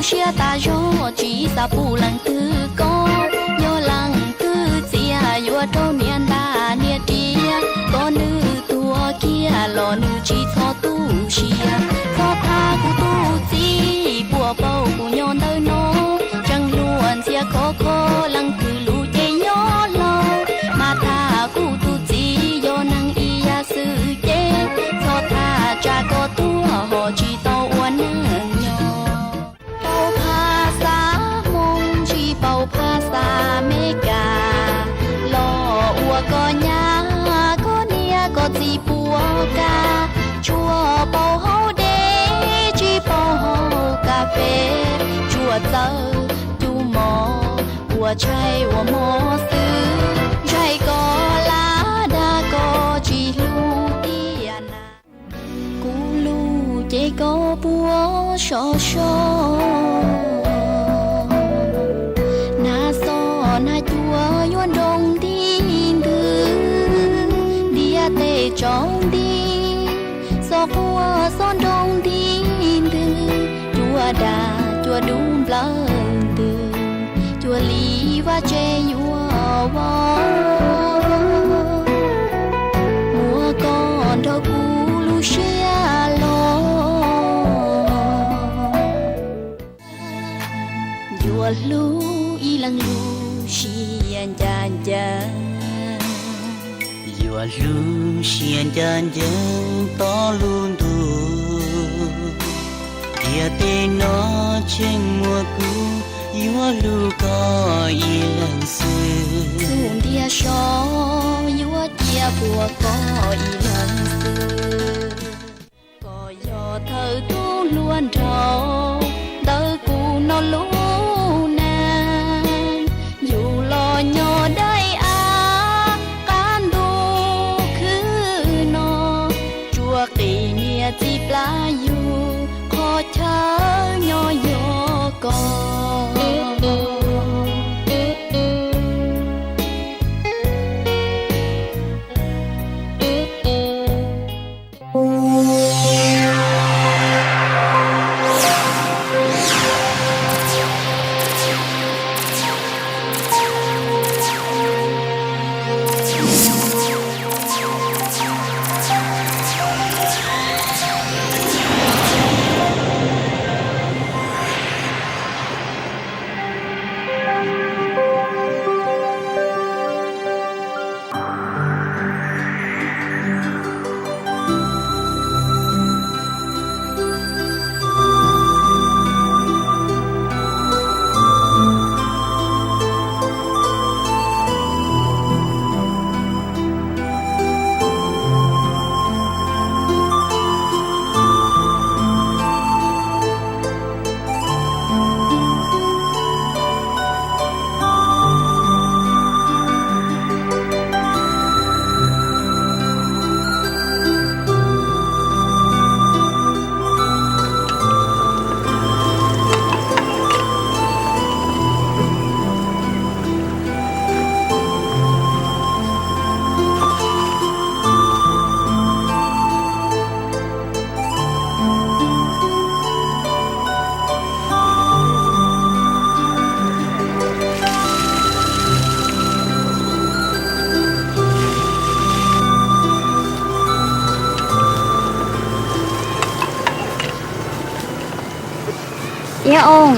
Siab tas zog tsis xav pub leej twg koj, yog leej twg txias yuav raug niam ntaj niam riam. Kom nws tuag kiag los nws tsis txhob tu siab. Txhob tham kuv tus txiv puas paub kuv nyob ntawm no, tseem luag ntxhias khov kho leej twg lub cev nyob hlo. Mas tham kuv tus txiv yog neeg ib yam xwm ces, txhob tham tsam koj tuag ho tsis tau ua neeg nyob. Paub phas xas Hmoob tsis paub phas xas Meskas, los ua koj nyab koj niam koj txiv puas kam. Tsuas paub haus dej tsis paub haus kas fes, tsuas txawj cub mov ua tshais ua hmo xwb. Ntshai koj lam dag koj tsis hlub tiag na. Kuv lub cev koj puas sov so, hnav xov hnav cua yuav nroo nti ntws, ntiaj teb tsaus nti, xov quaj xov nroo nti ntws, cua dag cua dub nplawg ntws, cua li vaj tse yuav vov. Muab koj nrog kuv lub siab los, yuav hlub ib leeg lub siab ncaj ncees. Yuav hlub siab ncaj ncees txhua lub ntuj, ntiaj teb no tseem muaj kuv yuav hlub koj ib leeg xwb. Txhua ntiag so yuav cia puag koj ib leeg xwb. Koj yog thawj tub hluas nraug ntawm kuv no lub neej, yus los nyob daim av qab ntuj khwb no, tsuas qiv niam txiv plab yug qhov chaw nyob yog koj. Iab Oo,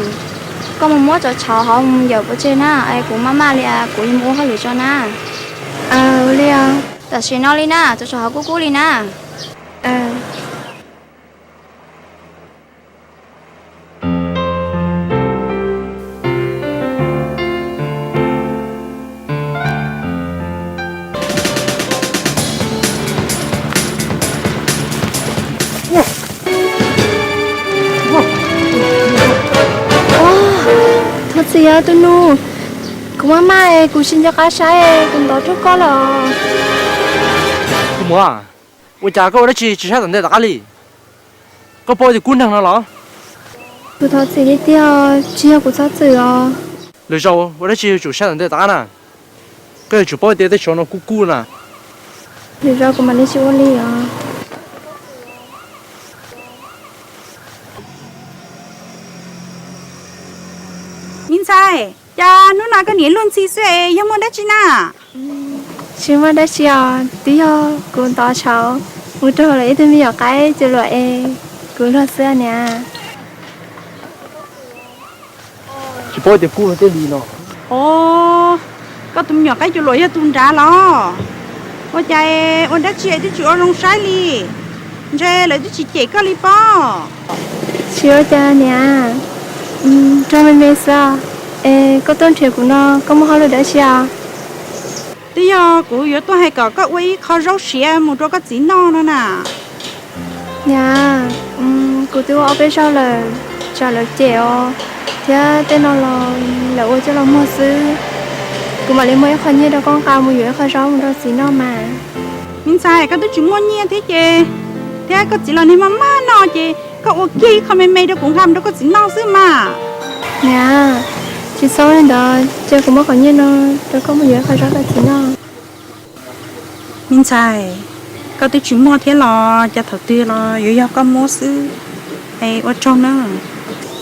koj mus muab cov tshauv hauv mus yawm pov tseg na, es kuv maj maj li, kuv yuav mus ua hauj lwm tso na. Aw, ua li os. Tam sim no li na, cov tshauv hauv kub kub li na. Thov txim os tus nus, kuv maj maj es kuv tsis nco qab saib, kuv ntov rau koj los. Tus muam, ua cas koj ua dab tsi tsis saib tom ntej tom qab li? Koj paub tias kub neeg no los? Kuv thov txim tiag tiag, tsis yog kuv txhob txwm os. Lwm zaus ua dab tsi yuav tsum saib tom ntej tom qab na. Koj yuav tsum paub tias tej tshauv no kub kub na. Lwm zaus kuv mam li tsis ua li os. Cas hnub no koj niam luag ntxhi xwb es yog muaj dab tsi na? Tsis muaj dab tsi os, twb yog kuv ntov tshauv mus raug lawv ib tug me nyuam qaib cuam luam es kuv luag xwb niam. Tsis paub tias kub los tej li no. Os, koj tus me nyuam qaib cuam luam yog tus nrad los? Ua cas ua dab tsi es twb tsis ua zoo saib li? Ntshe lawv twb tsis cem koj li pob. Tsis ua cas niam, raug me me xwb. Es koj tuaj nrhiav kuv no koj muaj hauj lwm dab tsi os? Twb yog kuv yuav tuaj hais kom koj ua ib qho zaub siav mus rau koj txiv noj no na. Niam, kuv twb ua ob peb zaug lawm, tsam lawv cem os, thiab tej no los lawv ua coj los muag xwb. Kuv mam li muab ib qho nyiaj rau koj nqa mus yuav ib qho zaub mus rau txiv noj mas. Me ntxhais, koj twb tsis muaj nyiaj thiab ces, thiab koj txiv los niag maj maj noj ces koj ua kiag ib qho me me rau kuv nqa mus rau koj txiv noj xwb mas. Niam, tsis txhob li ntawd, cia kuv muab qhov nyiaj no rau koj mus yuav ib qho zaub rau txiv noj. Me ntxhais, koj twb tsis muaj thiab los cas thaum twg los yuav yog koj muab xwb. Es ua tsaug na.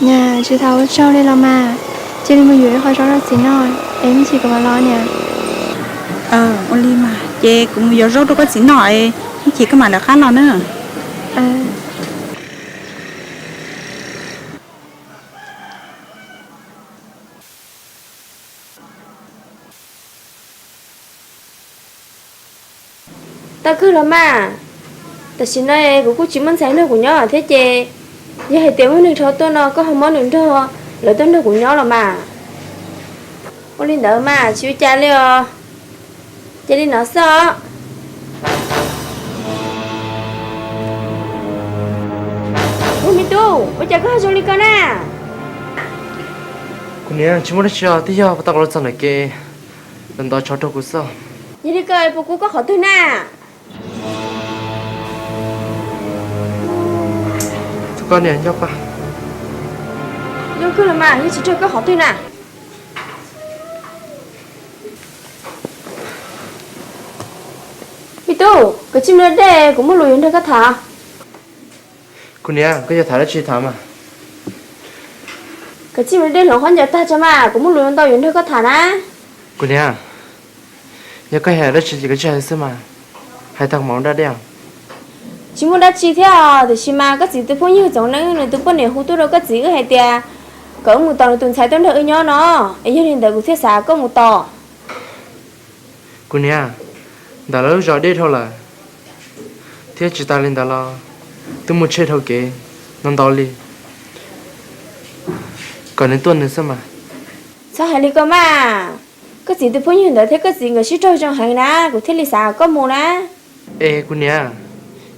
Niam, tsis tas ua tsaug li los mas, cia li mus yuav ib qho zaub rau txiv noj, es ib chim kuv mam los niam. Ua li mas ces kuv mus yuav zaub rau koj txiv noj, ib chim koj mam lawv qab los na. Tau kawg los mas, tam sim no kuv kuj tsis muaj ntxhais nrog kuv nyob thiab ces, yog hais tias muaj neeg dhau tuaj no koj ho muab nws nrog lawv tuaj nrog kuv nyob los mas. Ua li ntawd mas tsis ua cas li os. Cia li no xwb os. Ub, me tub, ua cas koj ho zoo li ko na? Kuv niam, tsis muaj dab tsi os, twb yog puag ta kuv los txog ntawm kev, lawv ntov tshauv rau kuv xwb. Yog li ko puas kub koj qhov twg na? Tus ko niam nco pa. Zoo kawg los mas, yeej tsis raug koj qhov twg na. Me tub, koj tsij mus da dej, kuv muaj lus yuav nrog koj tham. Kuv niam, koj yuav tham dab tsi tham mas. Koj tsij mus da dej hloov khaub ncaws tag tso mas, kuv muaj lus ntau yuav nrog koj tham na. Kuv niam, yog koj hais dab tsi ces koj tsij hais xwb mas, hais tag mam da dej. Tsis muaj dab tsi thiab os, tiam sis mas koj txiv tus phooj ywg Txoov Neeb nws tus poj niam hu tuaj rau koj txiv wb hais tias kom wb mus tos nws tus ntxhais tuaj nrog wb nyob no, es yog li ntawd kuv thiaj xav kom koj mus tos. Kuv niam, ntawm lawv lub zos deb dhau lawm, thiab tsis tas li ntawd los twb muaj tsheb dhau kev no ntau li, kom nws tuaj nws xwb mas. Txhob hais li ko mas, koj txiv tus phooj ywg ntawd thiab koj txiv nkawd sib raug zoo heev na, kuv thiaj li xav kom koj mus na. Es kuv niam,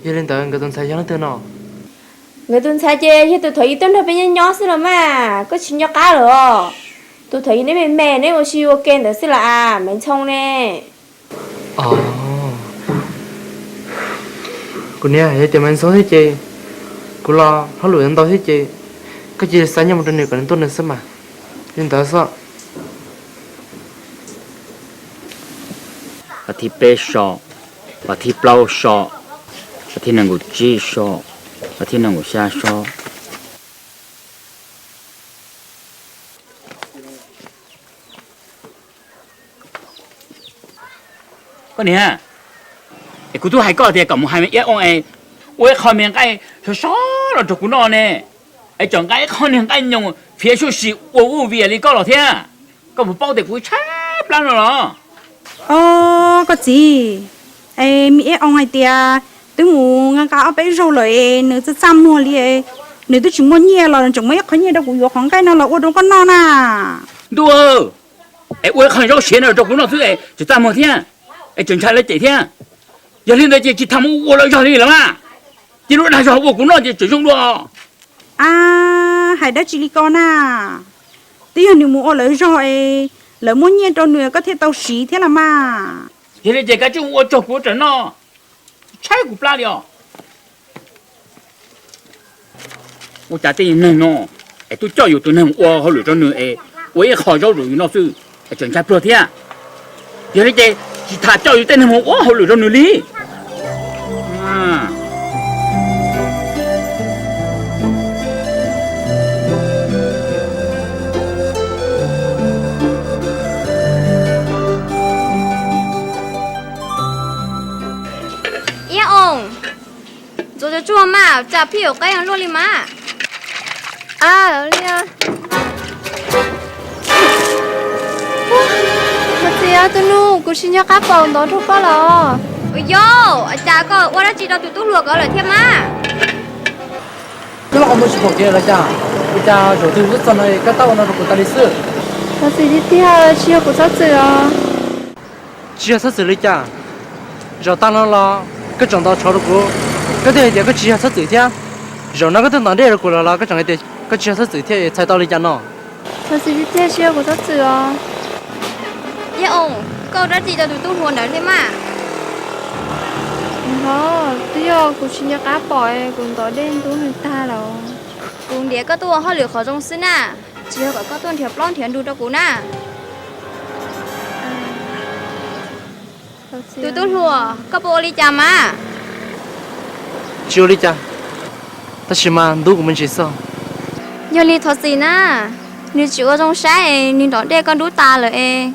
yog li ntawd nkawd tus ntxhais yog leej twg no? Nkawd tus ntxhais ces yog tus thaum ub tuaj nrog peb nyob nyob xwb los mas, koj tsis nco qab lawm os. Tus thaum ub neb me me neb ua si ua ke ntawd xwb las, Maiv Ntxhoo ne. Kuv niam, yog tias Maiv Ntxhoo thiab ces kuv los hauj lwm ntau thiab ces koj cia li xa nyiaj mus rau nws kom nws tuaj nws xwb mas, li ntawd xwb. Pas thib peb so, pas thib plaub so, pas thib nees nkaum tsib so, pas thib nees nkaum xya so. Koj niam, es kuv twb hais koj tias kom mus hais me iab oo es ua ib qho me nqaij sov sov los rau kuv noj ne, es tseem nqa ib qho niag nqaij nyoos phiav suj si ua vuj vias li koj los thiab. Koj puas paub tias kuv tshaib plab no los? Os, koj txiv, es me iab oo hais tias twb mus nqa nqa ob peb zaug lawm es nws txaj txaj muag li, nws twb tsis muaj nyiaj los tseem muab ib qho nyiaj rau kuv yuav qhov nqaij no los ua rau koj noj na. Ntuj, es ua ib qho zaub siav no rau kuv noj xwb es tsis txaj muag thiab, es tseem ntshai lawv cem thiab. Yog li ntawd ces tsis tas mus ua lawv zog li lawm mas, cia lub dag zog ua kuv noj ces tseem zoo dua. A, hais dab tsi li ko na? Twb yog nws mus ua lawv zog es lawv muab nyiaj rau nws koj thiaj tau siv thiab los mas. Yog li ces kav tsij ua tsaug kuv ua raws noj, tshaib kuv plab li os. Ua cas tej neeg no es twb coj yus tus neeg mus ua hauj lwm rau nws es ua ib qho zaub rau yus noj xwb es tseem ntshai pluag thiab. Yog li ces tsis tas coj yus tej neeg mus ua hauj lwm rau nws li. Iab Oos, ntxuav tsuag tsuag mas, tsam phij yuam qeeb luaj li mas. A, li. Koj txiv, tus nus, kuv tsis nco qab pom ntov rau koj los. Ua yog, cas koj ua dab tsi rau tus tub hluas ko lawm thiab mas? Koj los qhov muag tsis pom kev los cas? Ua cas zaum twg kuv twb txog no koj tab ua no rau kuv tas li xwb? Thov txim tiag tiag, tsis yog kuv txhob txwm os. Tsis yog txhob txwm li cas? Zaum tag no los koj tseem ntov tshov rau kuv, koj twb hais tias koj tsis yog txhob txwm thiab. Zaum no koj twb ntov dej rau kuv los los koj tseem hais tias koj tsis yog txhob txwm thiab, txhais tau li cas no? Thov txim tiag tiag, tsis yog kuv txhob txwm os. Iab Oos, koj ua dab tsi rau tus tub hluas ntawd thiab mas? Nws hlob, twb yog kuv tsis nco qab pom, kuv ntov dej ntub nws tag lawm. Kuv ntiav koj tuaj ua hauj lwm qhov zoo xwb na, tsis yog kom koj tuaj nrhiav plaub nrhiav ntug rau kuv na. Tus tub hluas, koj puas ua li cas mas? Tsis ua li cas, tab sis mas ntub kuv me ntsis xwb. Yog li thov txim na, nws tsis ua zoo saib es nws ntov dej koj ntub tas lawm es.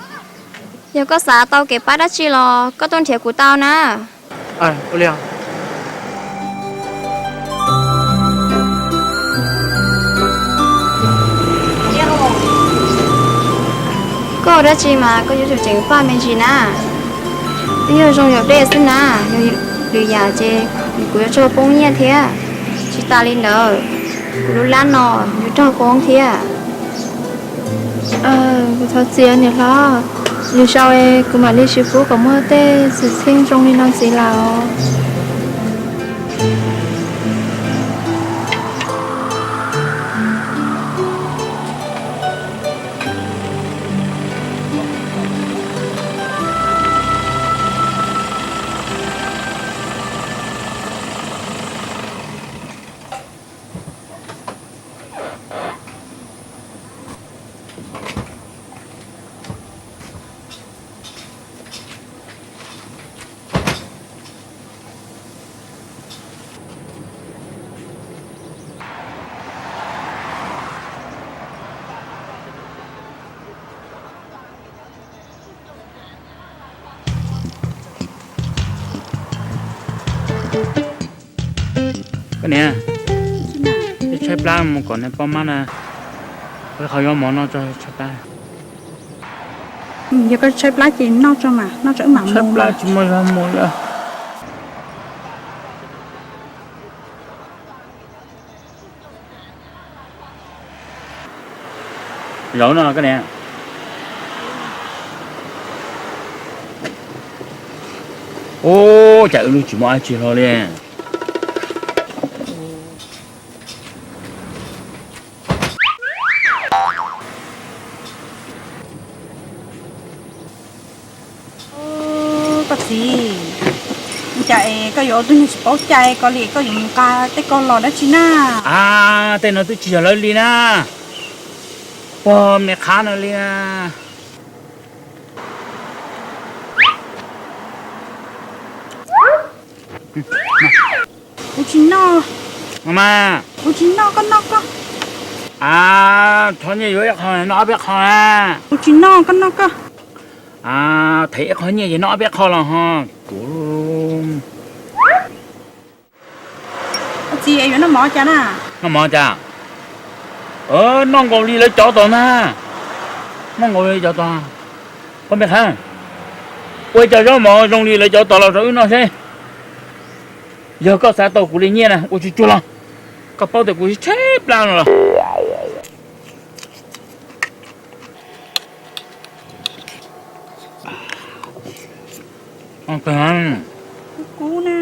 Yog koj xav tau kev pab dab tsi los koj tuaj nrhiav kuv tau na. Ua li. Koj ua dab tsi mas koj yuav tsum ceev faj me ntsis na. Twb yog zoo yam dej xwb na, yog lwm yam ces kuv yuav tso poob nyiaj thiab. Tsis tas li ntawd, kuv lub lab no yuav raug poob thiab. Kuv thov txim niam hlob, lwm zaus kuv mam li sib pub kom muaj tej xwm txheej zoo li no ntxiv lawm. Koj niam, tshaib plab mus kom niag poj mab na, qhov yuav mov noj tso tshaib plab. Yog koj tshaib plab ces noj tso mas, noj tso wb mam mus. Tshaib plab tsis muaj zog mus li. Zaum no koj niam. Ub, cas wb lub tsis muaj dab tsi hlo li. Koj txiv, cas es koj yuav ua tug neeg tsis paub cai ko li, koj yuav mus nqa tej ko los dab tsi na? A, tej no twb tsis yog lawv li na, pog me qhab no li na. Kuv tsis noj. Mas kuv tsis noj, koj noj koj. A, thov nyiaj yuav ib qho, noj ob peb qho na. Kuv tsis noj, koj noj koj. A, them ib qho nyiaj ces noj ob peb qho los ho. Kuv, koj txiv, yuav noj mov cas na? Noj mov cas? Noj nkaus li lawv cov tod na. Noj nkaus li cov tod. Pog me qhab, ua ib co zaub mov zoo li lawv cov tod los rau wb noj seb. Yog koj xav tau kuv li nyiaj na, ua tsuag tsuag los. Koj paub tias kuv tshaib plab no los. Kub na.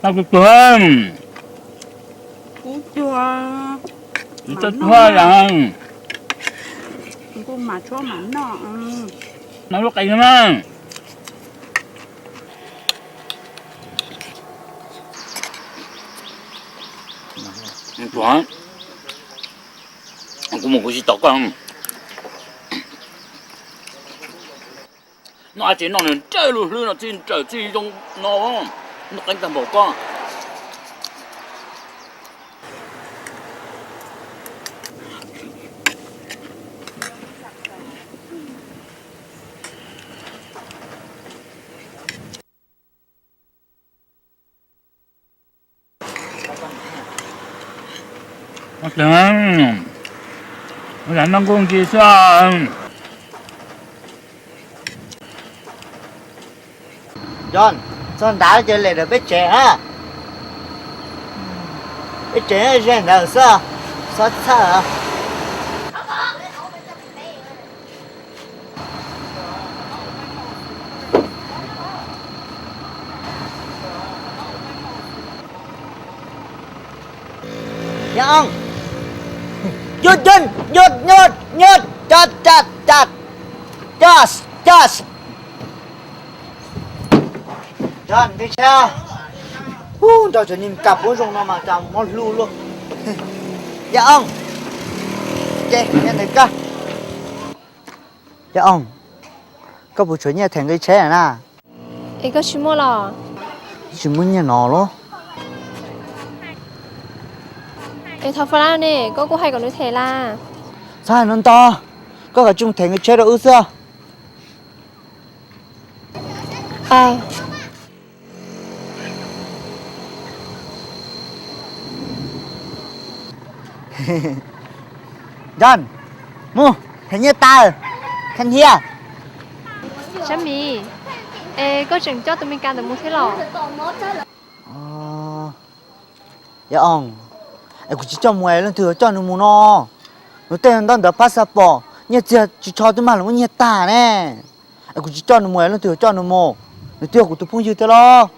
Noj kub tuag. Kub tuag. Kub tuag yom. Kuv mam tshuab mam noj. Noj lub qe na. Tuag. Kuv mus kuv tsis tos koj. Noj tsev noj nws nrawm lub hlwb no txij nrawm txij zoo no, noj qeeb tag npaum koj. Lam noj nkuj ntsis xwb. John, txog nrad ces lem ntawm peb tsev na. Peb tsev ze ntawd xwb, txhob txhawj. Yog, yog, yog, yog, yog, cov, cov, cov, cov, cov, nws tshab. Ub, nrog cov niag kas puab zoo no mas cas mob hlub luaj. Yog, ces ntawm koj. Yog, koj puas tshuav nyiaj them nqi tsheb na? Es koj tsis muaj los? Tsis muaj nyiaj no los? Es thov Fab Lab ne, koj kuj hais kom nws them las. Txhob hais no ntau, koj kav tsij mus them nqi tsheb rau wb xwb. John, mus them nyiaj tas, khab hnyiab. Sab Mis, es koj tseem coj tus Mes Kas ntawd mus thiab los? Yog, es kuv tsis coj mus es leej twg yuav coj nws mus no? Nws tej ntaub ntawv passport, nyiaj txiag tsis tsho twb mag los muab nyiag tag ne. Es kuv tsis coj nws mus es leej twg yuav coj nws mus? Nws twb yog kuv tus phooj ywg thiab los.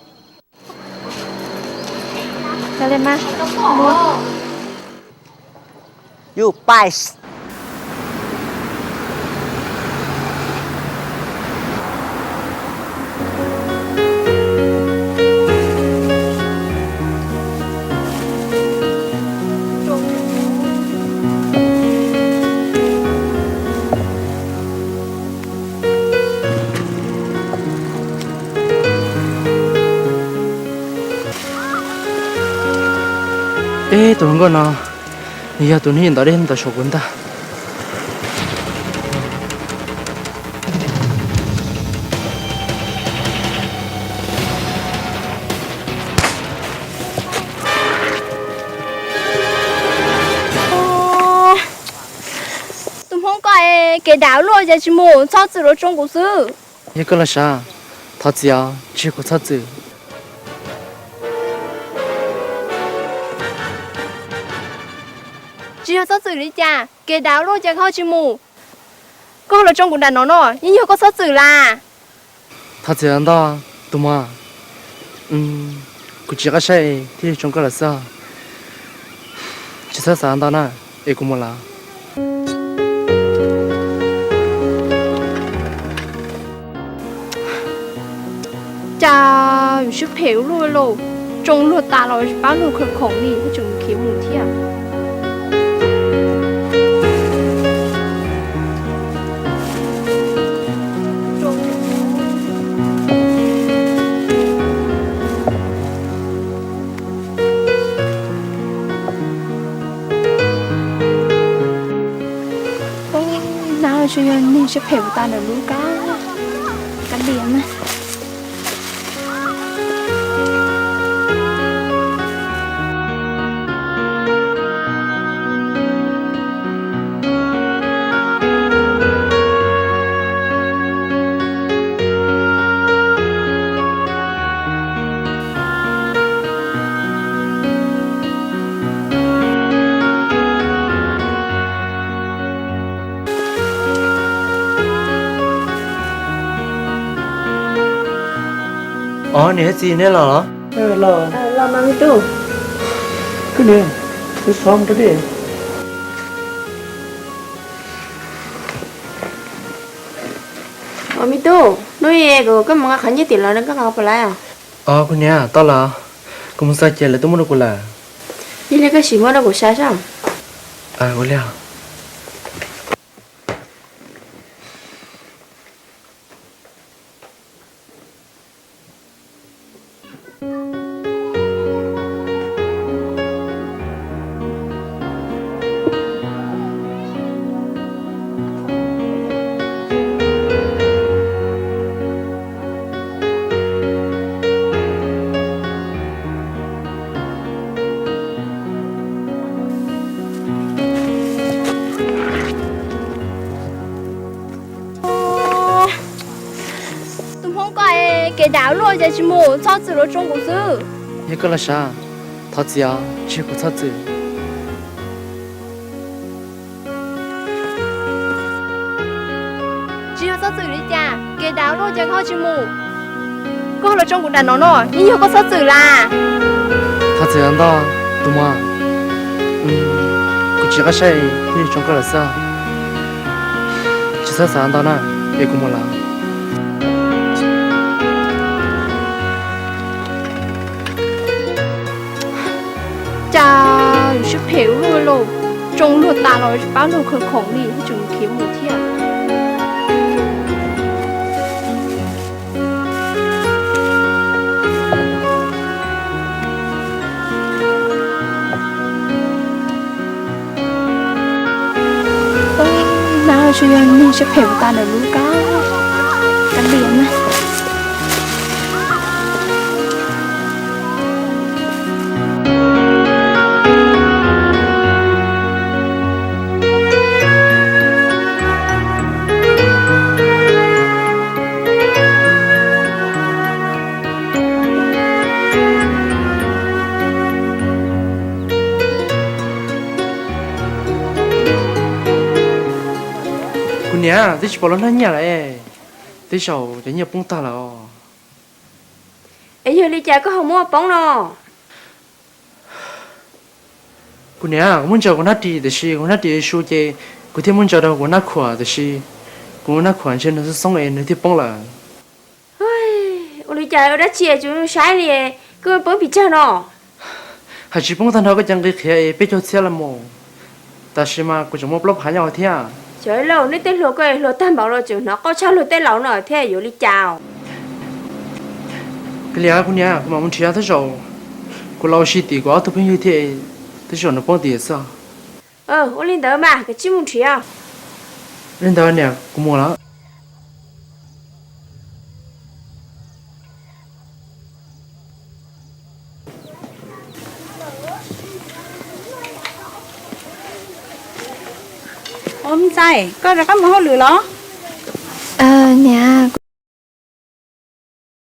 Eb, tus hluas nkauj no, nws yog tus neeg ntawd deb ntawd saum kuv ntag. Tus Hmoob ko, kev dav luaj cas tsis mus, txhob txwm los tsoo kuv xwb. Yog koj los sav, thov txim os, tsis yog kuv txhob txwm. Tsis yog txhob txwm li cas, kev dav luaj cas koj tsis mus, koj los tsoo kuv nram no no, yeej yog koj txhob txwm las. Thov txim ntau, tus muam. Kuv tsis qab saib thiaj li tsoo koj lawm xwb. Tsis txhob xav ntau na, es kuv mus lawm. Cas yus siab phem ua luaj lauj, tsoo luag tas los tsis pab luag khaws khoom li thiab tseem khiav mus thiab. Hnab los tsuas yog neeg siab phem ua tas ntawm lub kab, kab liam na. Os, niam txiv, neb los los? Los mas me tub. Koj niam, wb xov mus rau dej. Os me tub, hnub i kuv koj mus nqa qhov nyiaj tim lawv, koj nqa puas laiv os? Os kuv niam, tau lawm, kuv mus xav ces lawv twb muab rau kuv lawm. Yog li koj sim muab rau kuv saib saib. Ua li. Dam luaj ces tsis mus, txhob txwm luag tsoo kuv xwb. Yog koj los sav, thov txim os, tsis yog kuv txhob txwm. Tsis yog txhob txwm li cas, kev dam luaj ces koj tsis mus. Koj luag tsoo kuv dam no no, yeej yog koj txhob txwm las. Thov txim ntau, tus muam. Kuv tsis qab saib thiaj tsoo koj lawm xwb. Tsis txhob xav ntau na, es kuv mus lawm. Cas yus siab phem ua luaj, tsoo luag tas los tsis pab luag khaws khoom li, tseem khiav mus thiab. Nab tsuas yog neeg siab phem ua tas ntawm lub kab, kab liam na. Kuv niam, twb tsis pom lub hnab nyiaj lawm, tej zaum cov nyiaj poob tag lawm os. Es yog li cas koj ho muab poob no? Kuv niam, kuv muab ntsaws kuv hnab ris, tiam sis kuv hnab ris su ces kuv thiaj muab ntsaws rau kuv hnab khuam, tiam sis kuv hnab khuam ntshe nws xoob xoob es nws thiaj poob lawm. Ua li cas ua dab tsi tsis saib li, koj poob pes tsawg no? Hais tsis poob tag nrho koj cov nqi qhiav es peb caug txhiab los mus, tab sis mas kuv tseem muaj plaub phav nyob hauv thiab. Xyov lauj, neb tej hluas koj hluas tag npaum los tseem hnov qauj tshaj luag tej laus no thiab, yuav li cas? Kav liam kuv niam, kuv mam mus nrhiav, tej zaum kuv los ua si tim kuv ob tug phooj ywg thiab, tej zaum nws poob tim xwb. Ua li ntawd mas kav tsij mus nrhiav. Li ntawd niam, kuv mus lawm. Ua, me ntxhais, koj rov qab mus hauj lwm los?